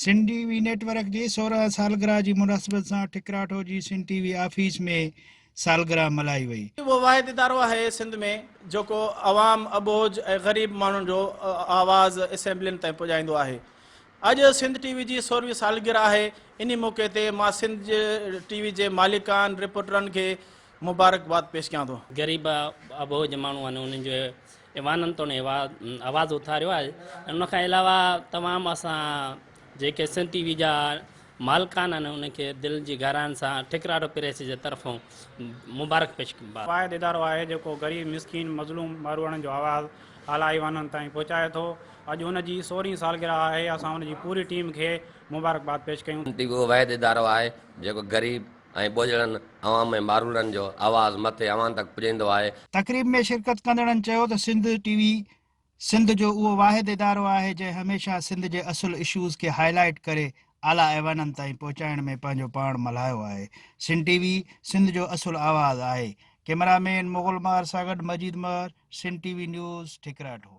سنڌ ٽي V net work جي 16 سالگرهه جي مناسبت سان ٺڪراٺو جي سنڌ ٽي وي آفيس ۾ سالگرهه ملهائي وئي. اهو واحد ادارو آهي سنڌ ۾ جيڪو عوام، اٻوجهه ۽ غريب ماڻهن جو آواز اسيمبلين تائين پڄائيندو آهي. اڄ سنڌ ٽي وي جي سورهين سالگرهه آهي انهي موقعي تي مان سنڌ ٽي وي جي مالڪان، رپورٽرن کي مبارڪباد پيش ڪيان ٿو. غريب اٻوجهه ماڻهو آهن انهن جو ايوانن توڻي آواز اٿاريو آهي ۽ ان کان علاوه تمام اسان جيڪي سنڌ ٽي وي جا مالڪان آهن انهن کي دل جي گهراين سان ٺڪراٺو پريس جي طرفون مبارڪ پيش ڪبا. واحد ادارو آهي جيڪو غريب مسڪين مظلوم ماروئڙن جو آواز اعليٰ ايوانن تائين پهچائي ٿو اڄ ان جي سورهين سالگرهه آهي اسان ان جي پوري ٽيم کي مبارڪباد پيش ڪيون. سنڌ ٽي وي اهو واحد ادارو آهي جيڪو غريب ۽ ٻوجهڙن عوام ۽ ماروئڙن جو آواز مٿي عوام تڪ پڄائيندو آهي. تقريب ۾ شرڪت ڪندڙن چيو ته سنڌ ٽي وي سنڌ جو اهو واحد ادارو آهي جنهن هميشه سنڌ جي اصل اشوز کي هائي لائيٽ ڪري اعليٰ ايوانن تائين پهچائڻ ۾ پنهنجو پاڻ ملهايو آهي. سنڌ ٽي وي سنڌ جو اصل آواز آهي. ڪئميرا مين مغل مهر سان گڏ Majeed Mehar, Sindh T V news, Thakratho.